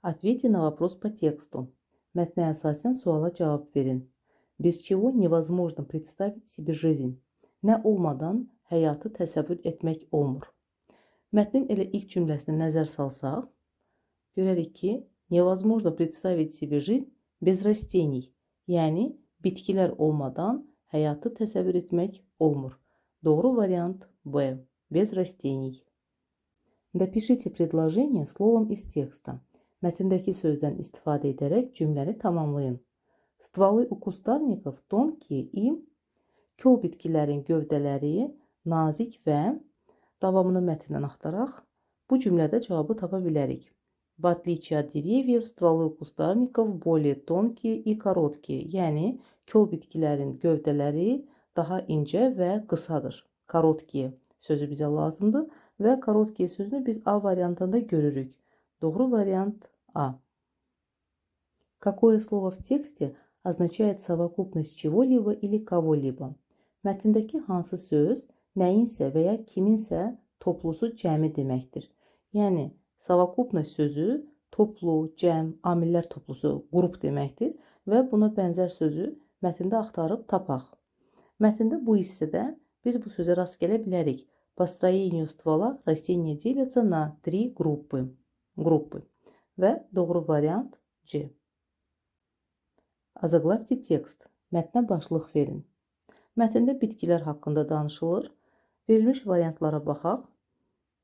Ответьте на вопрос по тексту. Mətnə əsasən suala cavab verin. Без чего невозможно представить себе жизнь. Nə olmadan həyatı təsəvvür etmək olmur. Mətnin elə ilk cümləsinə nəzər salsaq, görərik ki, невозможно представить себе жизнь без растений. Yəni bitkilər olmadan həyatı təsəvvür etmək olmur. Doğru variant B. Без растений. Допишите предложение словом из текста. Mətndəki sözdən istifadə edərək cümləni tamamlayın. Стволы у кустарников тонкие и kol bitkilərin gövdələri nazik və davamını mətndən axtaraq. Bu cümlədə cavabı tapa bilərik. В отличие от деревьев, стволы у кустарников более тонкие и короткие. Yəni kol bitkilərin gövdələri daha incə və qısadır. Короткие sözü bizə lazımdır və короткие sözünü biz A variantında görürük. Doğru variant A. Какое слово в тексте означает совокупность чего-либо или кого-либо? Mətndəki hansı söz nəyinsə və ya kiminsə toplusu, cəmi deməkdir? Yəni совокупность sözü toplu, cəm, amillər toplusu, qrup deməkdir və buna bənzər sözü mətndə axtarıb tapaq. Mətndə bu hissədə biz bu sözə rast gələ bilərik. По строению ствола растения делятся на три группы. Группы. Və doğru variant C. Озаглавьте текст. Mətnə başlıq verin. Mətndə bitkilər haqqında danışılır. Verilmiş variantlara baxaq.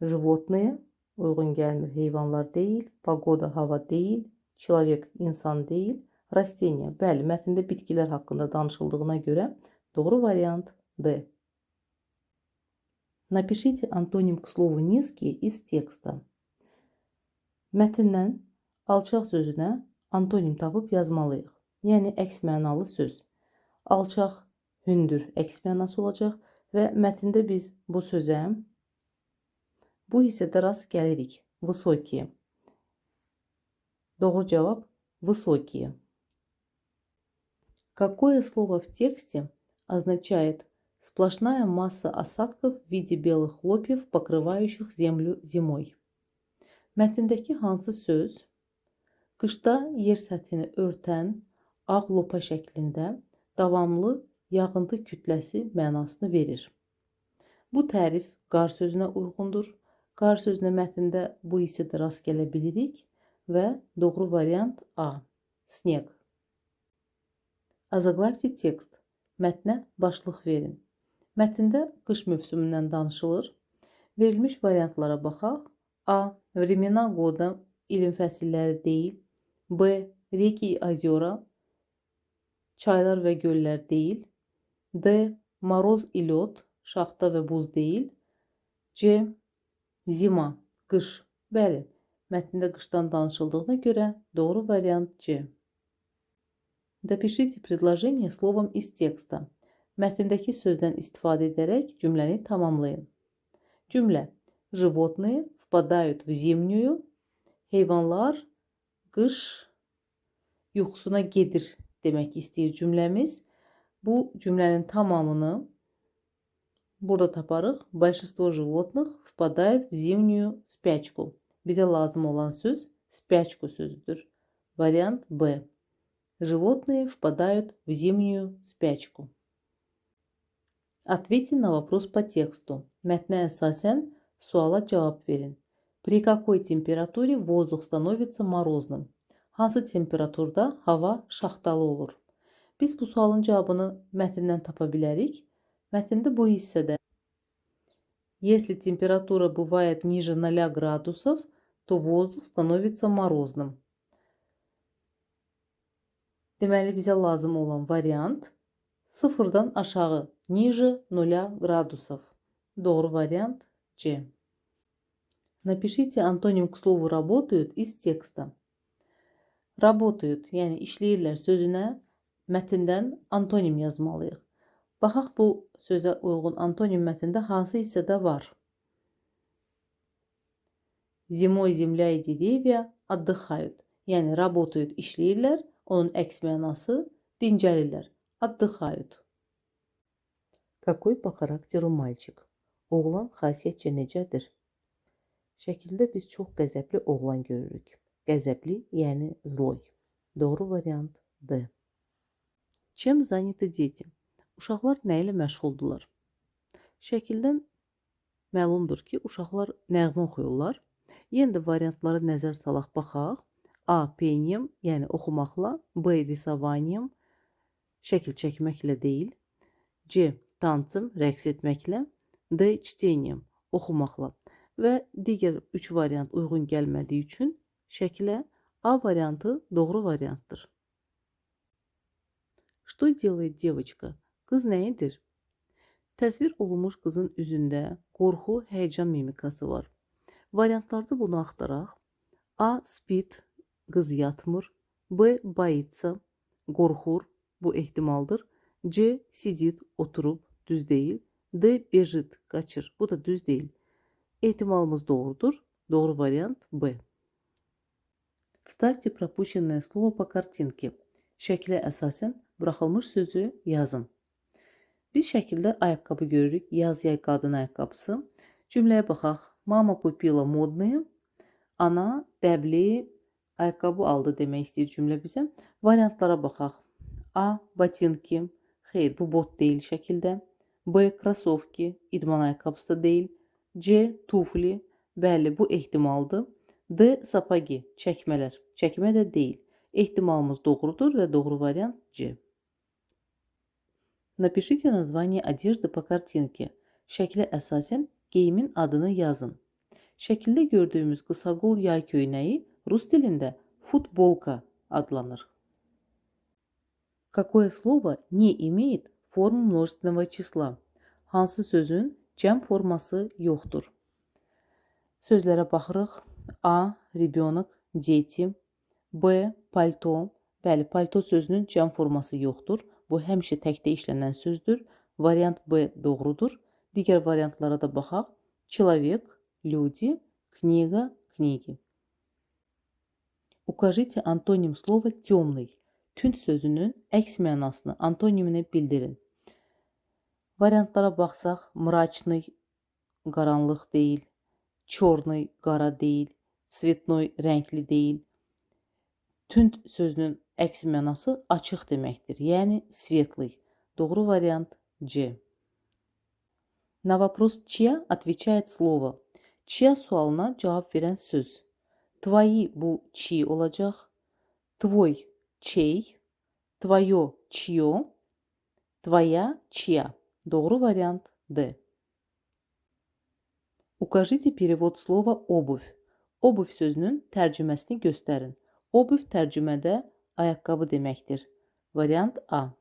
Животные uyğun gəlmir, heyvanlar deyil. Погода hava deyil. Человек insan deyil. Растения. Bəli, mətndə bitkilər haqqında danışıldığına görə doğru variant D. Напишите антоним к слову «низкий» из текста. Mətndən alçaq sözünə antonim tapıb yazmalıyıq. Yəni əks mənalı söz. Alçaq hündür əks mənası olacaq və mətndə biz bu sözə bu hissədə rast gəlirik. Высокие. Doğru cavab высокие. Какое слово в тексте означает сплошная масса осадков в виде белых хлопьев, покрывающих землю зимой? Mətndəki hansı söz qışda yer səthini örtən ağ lopa şəklində davamlı yağıntı kütləsi mənasını verir? Bu tərif qar sözünə uyğundur. Qar sözünə mətndə bu hissədə rast gələ bilirik və doğru variant A. Снег. Озаглавьте текст. Mətnə başlıq verin. Mətndə qış mövsümündən danışılır. Verilmiş variantlara baxaq. A. Времена года, ilin fəsilləri deyil. B. Реки и озера, çaylar və göllər deyil. D. Мороз и лед, şaxta və buz deyil. C. Зима, qış. Bəli, mətndə qışdan danışıldığına görə doğru variant C. Допишите предложение словом из текста. Mətndəki sözdən istifadə edərək cümləni tamamlayın. Cümlə: Животные впадают в зимнюю. Heyvanlar qış yuxusuna gedir demək istəyir cümləmiz. Bu cümlənin tamamını burada taparıq. Большинство животных впадает в зимнюю спячку. Bizə lazım olan söz спячку sözüdür. Variant B. Животные впадают в зимнюю спячку. Ответьте на вопрос по тексту. Mətnə əsasən suala cavab verin. При какой температуре воздух становится морозным? Hansı temperaturda hava şaxtalı olur? Biz bu sualın cavabını mətndən tapa bilərik. Mətndə bu hissədə если температура бывает ниже 0 градусов, то воздух становится морозным. Deməli bizə lazım olan variant sıfırdan aşağı, ниже 0 градусов. Doğru variant C. Напишите антоним к слову «работают» из текста. Работают, yəni işləyirlər sözünə mətndən antonim yazmalıyıq. Baxaq bu sözə uyğun antonim mətndə hansı hissədə var? Зимой земля и деревья отдыхают. Yəni работают işləyirlər, onun əks mənası dincəlirlər. Отдыхают. Какой по характеру мальчик? Oğlan xasiyyətcə necədir? Şəkildə biz çox qəzəbli oğlan görürük. Qəzəbli, yəni злой. Doğru variant D. Чем заняты дети? Uşaqlar nə ilə məşğuldular? Şəkildən məlumdur ki, uşaqlar nəğmə oxuyurlar. Yenə də variantlara nəzər salaq, baxaq. A. Пением, yəni oxumaqla. B. Рисованием, şəkil çəkməklə deyil. C. Танцем, rəqs etməklə. D. Чтением, oxumaqla. Və digər üç variant uyğun gəlmədiyi üçün şəkilə A variantı doğru variantdır. Что делает девочка? Qız nə edir? Təsvir olunmuş qızın üzündə qorxu, həyəcan mimikası var. Variantlarda bunu axtaraq. A. Спит, qız yatmır. B. Боится, qorxur, bu ehtimaldır. C. Сидит, oturub, düz deyil. D. Бежит, qaçır, bu da düz deyil. Ehtimalımız doğrudur. Doğru variant B. Вставьте пропущенное слово по картинке. Şəklə əsasən buraxılmış sözü yazın. Biz şəkildə ayaqqabı görürük. Yaz yay qadın ayaqqabısı. Cümləyə baxaq. Мама купила модные. Ana dəbli ayaqqabı aldı demək istəyir cümlə bizə. Variantlara baxaq. A. Ботинки. Xeyr, bu bot deyil şəkildə. B. Кроссовки. İdman ayaqqabısı da deyil. C. Туфли. Bəli, bu ehtimaldır. D. Сапоги. Çəkmələr. Çəkmə də deyil. Ehtimalımız doğrudur və doğru variant C. Напишите название одежды по картинке. Şəklə əsasən geyimin adını yazın. Şəkildə gördüyümüz qısaqol yay köynəyi rus dilində футболка adlanır. Какое слово не имеет форму множественного числа? Hansı sözün cəm forması yoxdur? Sözlərə baxırıq. A. Ребенок, дети. B. Пальто. Bəli, palto sözünün cəm forması yoxdur. Bu həmişə təkdə işlənən sözdür. Variant B doğrudur. Digər variantlara da baxaq. Человек, люди, книга, книги. Укажите антоним слова темный. Tünd sözünün əks mənasını, antonimini bildirin. Variantlara baxsaq, мрачный qaranlıq deyil, черный qara deyil, цветной rəngli deyil. Tünd sözünün əks mənası açıq deməkdir. Yəni светлый. Doğru variant C. На вопрос чья отвечает слово. Чья sualına cavab verən söz. Твои bu чьи olacaq. Твой чей, твое чье, твоя чья. Doğru variant D. Укажите перевод слова обувь. Обувь sözünün tərcüməsini göstərin. Обувь tərcümədə ayaqqabı deməkdir. Variant A.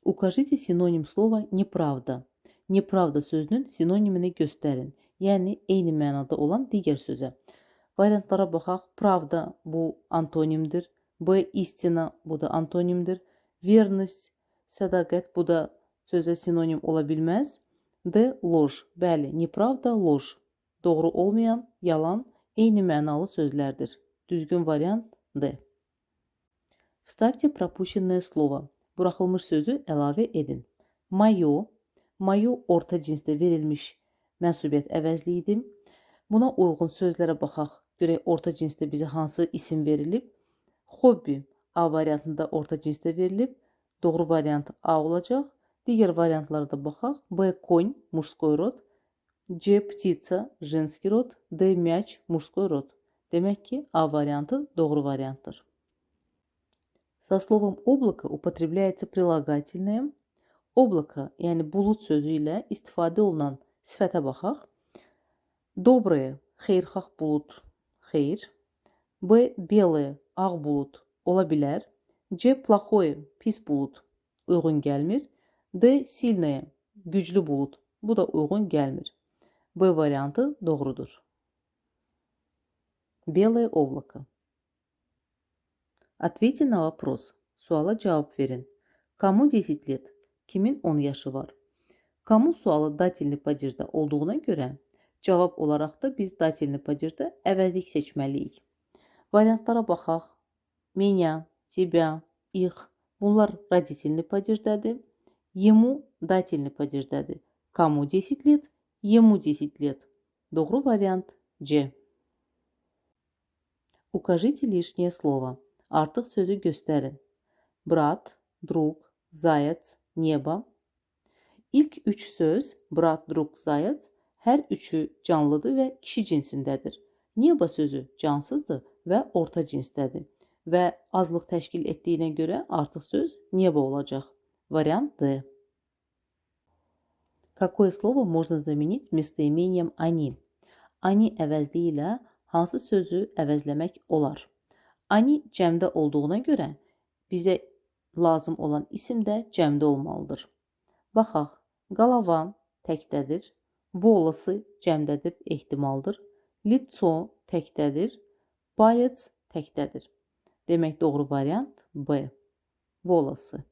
Укажите синоним слова неправда. Неправда sözünün sinonimini göstərin. Yəni eyni mənada olan digər sözə. Variantlara baxaq. Правда bu antonimdir. B. Истина bu da antonimdir. Верность, sədaqət, bu da sözə sinonim ola bilməz. D. Ложь. Bəli, неправда, ложь. Doğru olmayan, yalan, eyni mənalı sözlərdir. Düzgün variant D. Вставьте пропущенное слово. Buraxılmış sözü əlavə edin. Моё. Моё orta cinsdə verilmiş mənsubiyyət əvəzliyidir. Buna uyğun sözlərə baxaq. Görək orta cinsdə bizə hansı isim verilib. Хобби A variantında orta cinsdə verilib. Doğru variant A olacaq. Digər variantlara da baxaq. B. Конь, мужской род. C. Птица, женский род. D. Мяч, мужской род. Demək ki, A variantı doğru variantdır. Со словом облако употребляется прилагательное. Облако, yəni bulud sözü ilə istifadə olunan sifətə baxaq. Доброе, xeyirxah bulud, xeyr. B. Белое, ağ bulud ola bilər. C. Плохое, pis bulud, uyğun gəlmir. D. Сильное, güclü bulud, bu da uyğun gəlmir. B variantı doğrudur. Белое облако. Ответьте на вопрос. Suala cavab verin. Кому 10 лет? Kimin 10 yaşı var? Кому sualı дательный падежdə olduğuna görə cavab olaraq da biz дательный падежdə əvəzlik seçməliyik. Variantlara baxaq. Меня, тебя, их. Bunlar родительный падеждədir. Ему дательный падеждədir. Кому 10 лет? Ему 10 лет. Doğru variant C. Укажите лишнее слово. Artıq sözü göstərin. Брат, друг, заяц, небо. İlk üç söz брат, друг, заяц hər üçü canlıdır və kişi cinsindədir. Небо sözü cansızdır və orta cinsdədir və azlıq təşkil etdiyinə görə artıq söz небо olacaq. Вариант D. Какое слово можно заменить местоимением они? Они əvəzliyi ilə hansı sözü əvəzləmək olar? Они cəmdə olduğuna görə bizə lazım olan isim də cəmdə olmalıdır. Baxaq, голова təkdədir, волосы cəmdədir, ehtimaldır, лицо təkdədir, палец təkdədir. Demək doğru variant B. Волосы.